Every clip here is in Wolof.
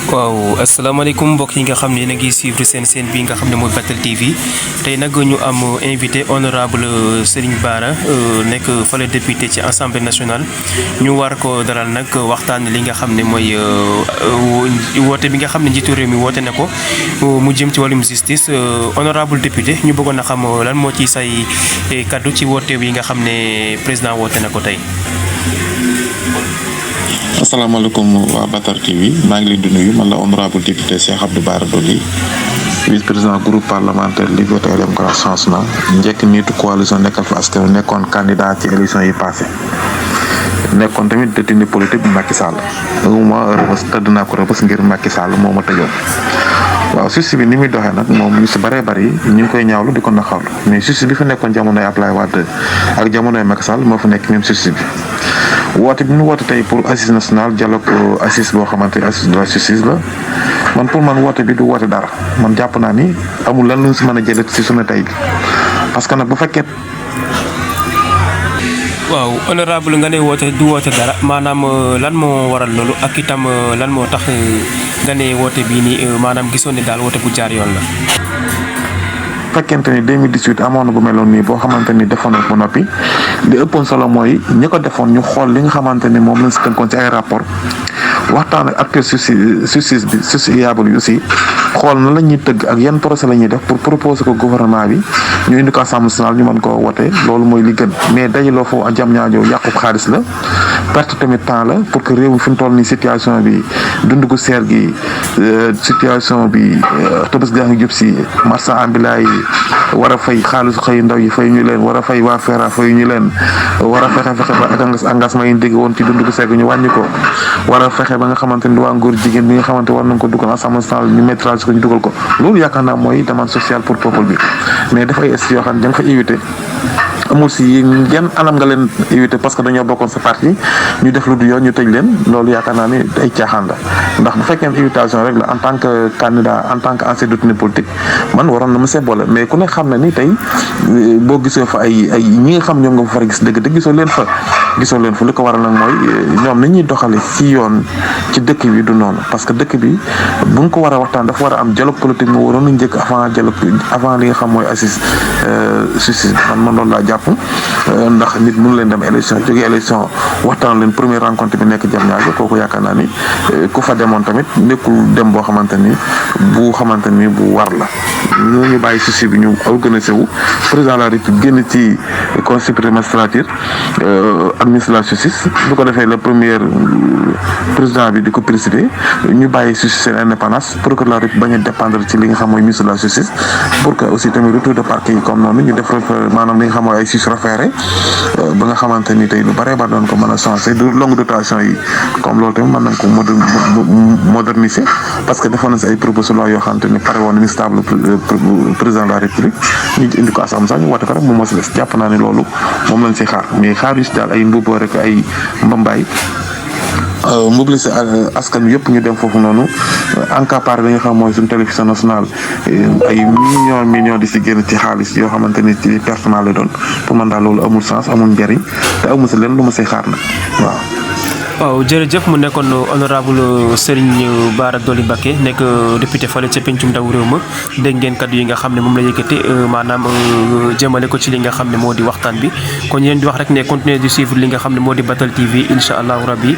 waaw asalaamaaleykum mbokk yi nga xam ne yéen a ngi suivre seen bi nga xam ne mooy Batel TV tey nag ñu am invité honorable Serigne Bara nekk fële député ci assemblée nationale ñu war ko dalal nag waxtaan li nga xam ne mooy woote bi nga xam ne njiitu réew mi woote na ko mu jëm ci wàllum justice honorable député ñu bëggoon a xam lan moo ci say kaddu ci woote yi nga xam ne président woote na ko tey. asalaamaaleykum waa Batel TV maa ngi leen di nuyu man la honorable député Cheikh Abdou Bara Dolly vice président groupe parlementaire Liberté et Démocratie Changement njëkk nitu coalition Nekkal fi Askan nekkoon candidat ci élection yi passé nekkoon tamit détenu politique bu Macky Sall ma Rebeuss tëdd naa ko Rebeuss ngir Macky Sall moo ma tëjoon. waaw justice bi ni muy doxee nag moom ñu si bëree bëri ñu ngi koy ñaawlu di ko naqarlu mais justice bi fa nekkoon jamonoy Abdoulaye Wade ak jamonoy Macky Sall moo fa nekk même justice bi. woote bi ñu woote tey pour assise nationale dialogue assise boo xamante ni assise de la justice la man pour man woote bi du woote dara man jàpp naa ni amul lan lu ñu si mën a jëlee si sunu tey bi parce que nag bu fekkee. waaw honorable nga ne woote du woote dara maanaam lan moo waral loolu ak itam lan moo tax nga ne woote bii nii maanaam gisoon ne daal woote bu jaar yoon la. fekkente ni 2018 amoon na bu meloon nii boo xamante ni defoon na ko noppi li ëppoon solo mooy ñi ko defoon ñu xool li nga xamante ni moom lañ si tënkoon ci ay rapport waxtaan ak acteur justice bi justiciable yi aussi xool na la ñuy tëgg ak yan procès la ñuy def pour proposer ko gouvernement bi ñu indi ko assemblée nationale ñu mën koo wote loolu mooy li gën mais dajaloo foofu ak jam ñaajo yàqu xaalis la perte tamit temps la pour que réew mi fi mu toll nii situation bi dund gu seer gi situation bi tëbës gaa ngi jub si marchand ambulant yi war a fay xaalisu xëy ndaw yi fay ñu leen war a fay waa FERA fay ñu leen war a fexe ba engagement yi ñu dégg woon ci dund gu seer gi ñu wàññi ko war a fexe ba nga xamante ni waa ngóor jigéen bi nga xamante war nañ ko dugal assemblée nationale ñu métrage ko ñu dugal ko loolu yaakaar naa mooy demande sociale pour peuple bi mais dafay est yoo xam ne da nga fa éviter amul si yenn anam nga leen éviter parce que dañoo bokkoon sa parti ñu def lu du yoon ñu tëj leen loolu yaakaar naa ni ay caaxaan la ndax bu fekkee invitation rek la en tant que candidat en tant que ancien détenu politique man waroon na ma see boole mais ku ne xam na ni tey boo gisoo fa ay ñi nga xam ñoom nga fa far gis dëgg gisoo leen fa li ko waral nag mooy ñoom ni ñuy doxale ci yoon ci dëkk bi du noonu parce que dëkk bi bu nga ko war a waxtaan dafa war a am dialogue politique mu waroon na njëkk avant li nga xam mooy assise justice man loolu laa jàpp ndax nit mënu leen dem élection jóge élection waxtaan leen première rencontre bi nekk jam ñaajo kooku yaakaar naa ni ku fa demoon tamit nekkul dem boo xamante ni bu war la ñu bàyyi justice bi ñu organisé wu président de la République génn ci conseil supérieur magistrature ak ministre de la justice bu ko defee le premier président bi di ko présider ñu bàyyi justice seen indépendance pour que la République bañ a dépendre ci li nga xam mooy ministre de la justice pour que aussi tamit retour de parquet yi comme noonu ñu def maanaam li nga xam mooy ay juges référés ba nga xamante ni tey lu bare ba doon ko mën a changer de longue dotation yi comme loolu tamit mën nañ ko moderniser parce que defoon na si ay propositions loi yoo xamante ni pare woon nañu stable président de la République ñu indi ko assemblée sax ñu woote ko rek moom moo si des jàpp naa ne loolu moom lañ si xaar mais xaar yu si daal ay mbubboo rek ay mbambaay mobiliser askan wi yëpp ñu dem foofu noonu encapar li nga xam mooy suñu télévision nationale ay millions di si génn ci xaalis yoo xamante ni ci personnel la doon pour man daal loolu amul sens amul njariñ te amul si leen lu ma say xaar nag waaw jërëjëf mu nekkoon honorable Serigne Bara Dolly Mbacké nekk député fale ca pencum ndaw réew ma dégg ngeen kaddu yi nga xam ne moom la yëkkate maanaam jëmale ko ci li nga xam ne moo di waxtaan bi kon yéen di wax rek ne continuer di suivre li nga xam ne moo di Batel TV incha allahu rabbi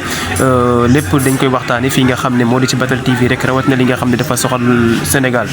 lépp dañ koy waxtaane fii nga xam ne moo di ci Batel TV rek rawat na li nga xam ne dafa soxal Sénégal